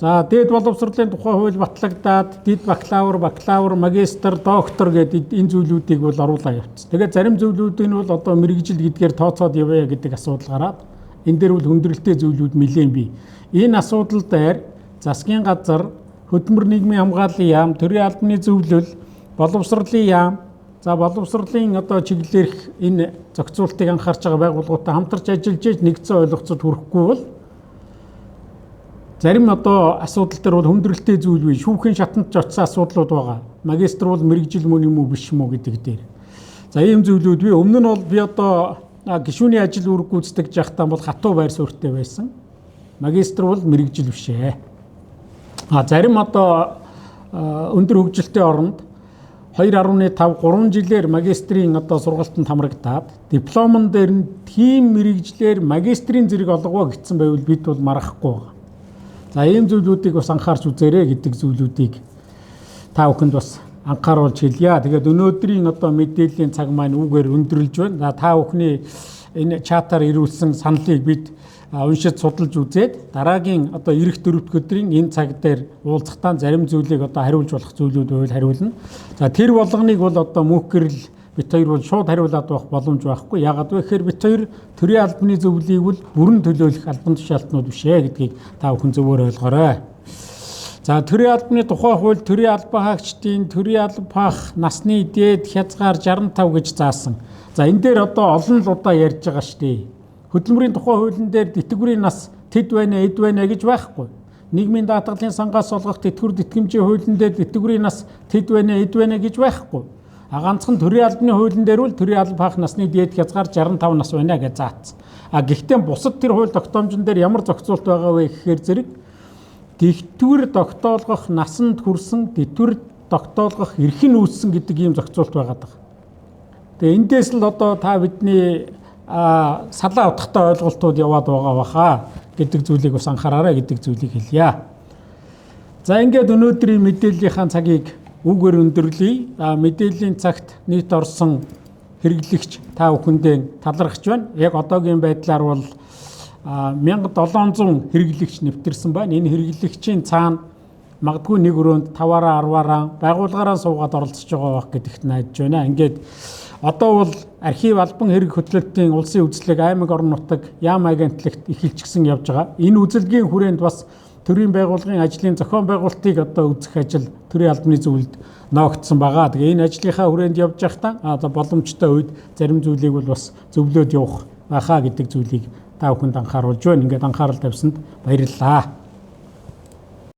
За дээд боловсролын тухай хууль батлагдаад дид бакалавр, бакалавр, магистр, доктор гэдэг энэ зүйлүүдийг бол оруулаа явуулсан. Тэгээд зарим зүйлүүдийг нь бол одоо мэрэгжил гэдгээр тооцоод явъя гэдэг асуудал гараад энэ дээр бол хүндрэлтэй зүйлүүд нэлээд бий. Энэ асуудал дээр засгийн газар, хөдөлмөр нийгмийн хамгааллын яам, төрийн албаны зөвлөл, боловсролын яам, за боловсролын одоо чиглэлээрх энэ зохицуултыг анхаарч байгаа байгууллагуудтай хамтарч ажиллаж нэгдсэн ойлголцод хүрэхгүй бол зарим одоо асуудал дээр бол хүндрэлтэй зүйл бий. Шүүхийн шатанд ч очсон асуудлууд байгаа. Магистр бол мэрэгжил мөн юм уу биш юм уу гэдэг дээр. За ийм зүйлүүд бий. Өмнө нь бол би одоо гишүүний ажил үүрэг гүйцэтгэж байхдаа бол хатуу байр суурьтай байсан. Магистр бол мэрэгжил биш ээ. А зарим одоо өндөр хөгжилтэй оронд 2.5 3 жилээр магистрийн одоо сургалтанд хамрагдаад дипломон дээр нь тийм мэрэгжлээр магистрийн зэрэг олгоо гэсэн байвал бид бол маргахгүй байгаа. За ийм зүйлүүдийг бас анхаарч үзээрэй гэдэг зүйлүүдийг та бүхэнд бас анхааруулж хэлье. Тэгээд өнөөдрийн одоо мэдээллийн цаг маань үүгээр өндөрлж байна. За та бүхний энэ чатаар ирүүлсэн саналыг бид уншиж судалж үзээд дараагийн одоо ирэх дөрөвдүг өдрийн энэ цаг дээр уулзахдаа зарим зүйлийг одоо хариулж болох зүйлүүд байвал хариулна. За тэр болгоныг бол одоо мөнх гэрэл бит хоёр бол шууд хариулаад байх боломж байхгүй. Яагаад вэ гэхээр бит хоёр төрийн албаны зөвлөлийг бол бүрэн төлөөлөх албан тушаалтнууд биш ээ гэдгийг та бүхэн зөвөр ойлгоорой. За төрийн албаны тухай хууль төрийн албан хаагчдын төрийн алба хаах насны дээд хязгаар 65 гэж заасан. За энэ дээр одоо олон л удаа ярьж байгаа шүү дээ. Хөдөлмөрийн тухай хуулийн дээр тэтгэврийн нас тэд байна, эд байна гэж байхгүй. Нийгмийн даатгалын сангаас олгох тэтгэвэр тэтгэмжийн хуулийн дээр тэтгэврийн нас тэд байна, эд байна гэж байхгүй. А ганцхан төрийн албаны хуулийн дээр бол төрийн алба хаах насны дээд хязгаар 65 нас байна гэж заасан. А гэхдээ бусад тэр хууль тогтоомжон дээр ямар зохицуулт байгаа вэ гэхээр зэрэг тэтгэвэр тогтоолгох насанд хүрсэн, тэтгэвэр тогтоолгох эрх нь үүссэн гэдэг ийм зохицуулт байгаа даа. Тэгээ эндээс л одоо та бидний салаа утгатай ойлголтууд яваад байгаа баха гэдэг зүйлийг бас анхаараарай гэдэг зүйлийг хэлье. За ингээд өнөөдрийн мэдээллийнхаа цагийг үүгээр өндөрлөе. Мэдээллийн цагт нийт орсон хэрэглэгч та бүхэндээ талархаж байна. Яг одоогийн байдлаар бол 1700 хэрэглэгч нэвтэрсэн байна. Энэ хэрэглэгчийн цаана магадгүй нэг өрөөнд 5-аараа 10-аараа байгууллагаараа суугаад оролцож байгаа байх гэдэгт найдаж байна. Ингээд одоо бол архив албан хэрэг хөтлөлтийн улсын үзлэг аймаг орон нутаг яам агентлагт эхэлчихсэн явж байгаа. Энэ үзлэгийн хүрээнд бас төрийн байгууллагын ажлын зохион байгуулалтыг одоо үзэх ажил төрийн албаны зөвлөлд ноогдсон байгаа. Тэгээ энэ ажлынхаа хүрээнд явж байхдаа за боломжтой үед зарим зүйлийг бол бас зөвлөөд явах байхаа гэдэг зүйлийг та бүхэнд анхааруулж байна. Ингээд анхаарал тавьсанд баярлалаа.